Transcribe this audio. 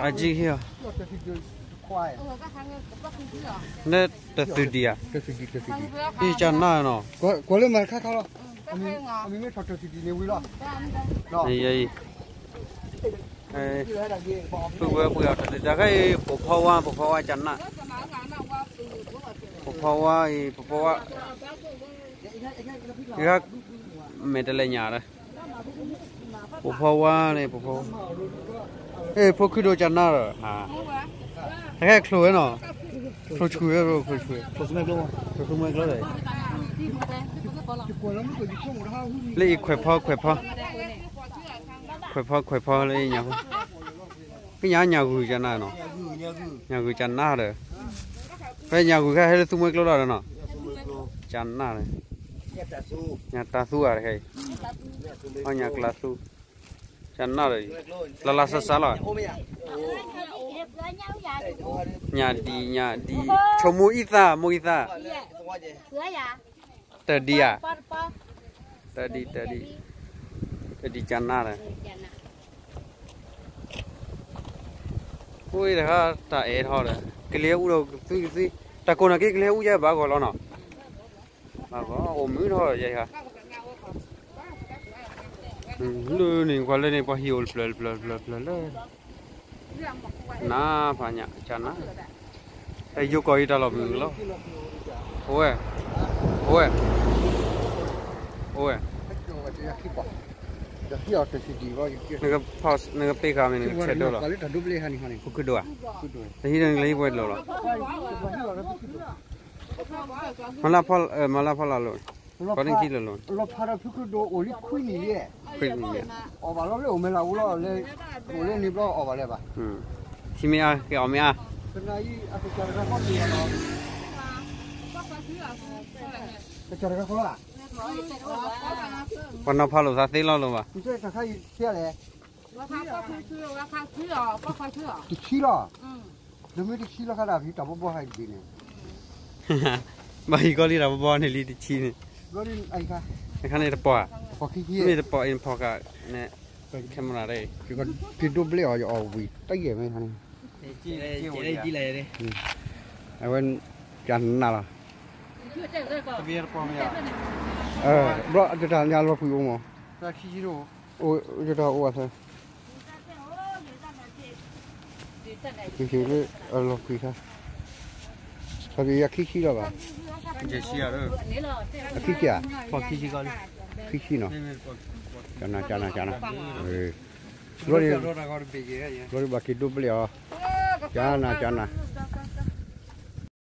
အကံၢ်ဟံၣ်အီၤ, လၢတသုဒံးဧါ, ယကနၣ်နီၤ, ကွၢ်လၢမၤခါခါလီၤ, အမ့ၢ်ထီၣ်တသုဒံးန့ၣ်ဝံၤလီၤ, ယအံၤ, ပုၢ်ဝဲၢ်ပှ့ၤအီၤတသုဒံး တၢ်ခဲအံၤ ပိာ်ဖီဝါ ပိာ်ဖီဝါကနၣ်, ပိာ်ဖီဝါအံၤ ပိာ်ဖီဝါ ယဂၤ မဲာ်တလဲၤညါဒီး ပိာ်ဖီဝါန့ၣ် ပိာ်ဖီဝါ, ဖိခုဒိၣ်ကနၣ်ဒီး, တၢ်ခဲချိၣ်ဝဲနီၤ, ချိၣ်ဆူၣ်ဝဲ ချိၣ်ဆူၣ်ဝဲ, ချိၣ်ဆူၣ်မဲာ်ကျိဒီး, လၢအံၤခွဲးဖီ ခွဲးဖီ, ခွဲးဖီ ခွဲးဖီလၢအံၤညါ, ဖဲညါညၣ်ဂုၢ်ကနၣ်နီၤ, ညၣ်ဂုၢ်ကနၣ်ဒီး, ဖဲညၣ်ဂုၢ်ခါဟဲလၢသူမှဲကျိလီၤဒီးနီၤ, ကနၣ်ဒီး, ညၣ်တၤသူဧါတခါအံၤ, အညၣ်ကျါသူ, ကနၣ်ဒီး, လၢလၢဆါဆါလီၤ, ညၣ်ဒံး ညၣ်ဒံး ဆိမိၣ်အံသၣ် မိၢ်အံသၣ်, တဒံးဧါ, တဒံး တဒံး, တဒံးကနၣ်ဒီး, အိၣ်တခါတၢ်အဲၣ်ထီၣ်ဒီး ကလံၤဟဲအူဒီးကသွံကသွံ, တၢ်ကိးနီၢ်က့ကလံၤဟဲအူယဲဘၣ်ဂီၢ်လီၤနီၤ, ဘၣ်ဂီၢ် အိၣ်မုာ်ထီၣ်ယဲဧါ, လၢန့ၣ် ကွၢ်လၢန့ၣ်ပှၤဟံၣ်အိၣ်တဖျၢၣ်တဖျၢၣ်တဖျၢၣ်တဖျၢၣ်လၢ, နၤဖးညၣ်ကနၣ်, တၢ်ယိၤကီၢ်အံၤတၢ်လီၤမုာ်လီၤ, အိၣ်ဝဲ, အိၣ်ဝဲ, အိၣ်ဝဲ, နကပ့ၤဃာ်မ့ၢ်နကဆဲးဒိၣ်လီၤ, ဖိခုဒိၣ်ဧါ, တဟံးဒီးနကလၢဟံၣ်ပှဲၤတလိၤလီၤ, မၤလၢဖီလာ်လိၤ, ပှၤန့ၣ်ခံလိၤလိၤ, ခွံနံၣ်, အီၣ်ဘၣ်လီၤလၢအိၣ်မဲလၢအူလီၤလဲ, အိၣ်လၢန့ၣ်ဘျီအီၣ်ဘၣ်လဲၣ်ဘၣ်, ထံမ့ၢ်အါ က့ၤအီၣ်မ့ၢ်အါ, ပှၤနီၤဖးလိာ်သးသ့လီၤလိာ်ဘၣ်, တဆံလီၤ, မ့ၢ်တဆံလီၤခါဒၣ်ဖံးတၢ်ဘီဘီဟဲတဘ့ၣ်န့ၣ်, ဘၣ်ဟံးကီလံတၢ်ဘီဘီန့ၣ်လံတဆံန့ၣ်, အခါန့ၣ်တပီၢ်ဧါ, မ့ၢ်တပီၢ်အံၤနဖီၣ်ဃာ်န့ၣ်, camera က့ၤဒိးဘျဲၣ်အီၤ ယအီၣ်ဝံၤတယဲၢ်မ့ၢ်န့ၣ်, အဝဲ, ကနၣ်လီၤ, ဘျီတၢ်ညါလီၤကွံာ်အိၣ်မး, ယတၢ်အိၣ်အသၢ လီၤကွံာ်ခါ, ခီပယခံဆံလီၤဘၣ်, အခံဆံဧါ, ခံဆံနီၤ, ကနၣ် ကနၣ် ကနၣ်, ဘျီဒ်ဘၣ်က့ၤဒိးဘျဲၣ်အီၤ, ကနၣ် ကနၣ်,